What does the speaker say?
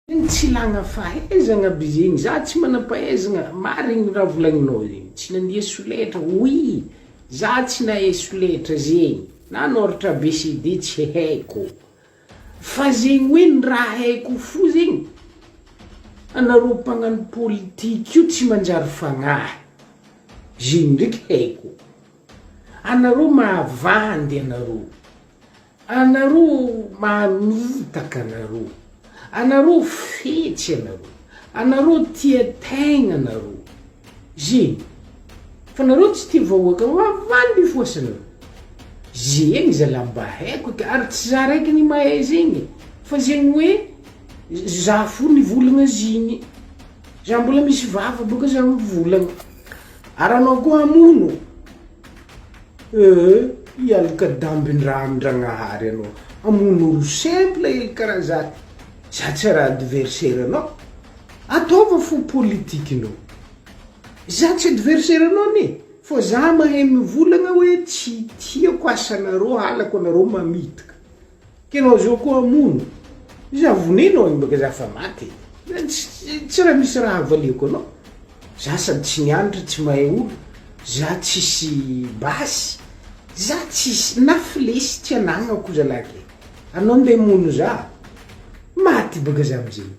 Zegny tsy ilagna fahaizagna aby zegny, za tsy manam-pahaizagna, marigny raha volagninao zegny, tsy nandia solaitra, oui, za tsy nahay solaitra zegny, na anôratra ABCD tsy haiko, fa zegny hoe ny raha haiko fo zegny, anareo mpagnano politique io tsy manjary fagnahy, zegny ndraiky haiko, anareo mahavandy anareo. Anareo mamitaka anareo, anareo fetsy anareo, anareo tia tegna anareo, zegny fa nareo tsy tia vahoaka mavandy foasanareo, zegny zalah mba haiko eky ary tsy za raiky ny mahay zegny fa zegny hoe za fo nivolagna zigny, za mbola misy vava boka za mivolagna, ary anao koa hamono. Euh hialoka dambin-draha amin-dragnahary anao, hamono olo simple hely karaha za ty, za tsy raha adversaire anao, ataova fo politikinao, za tsy adversaire anao anie, fa za mahay mivolagna hoe tsy tiako asanareo halako anareo mamitaka. K'enao zao koa hamono za vonenao igny baka za fa maty e, tsy raha misy raha havaliako anao, za sady tsy nianatra tsy mahay olo, za tsisy basy, za tsisy na flesy tsy anagnako zalaky e, anao nde hamono za, maty baka za amizegny.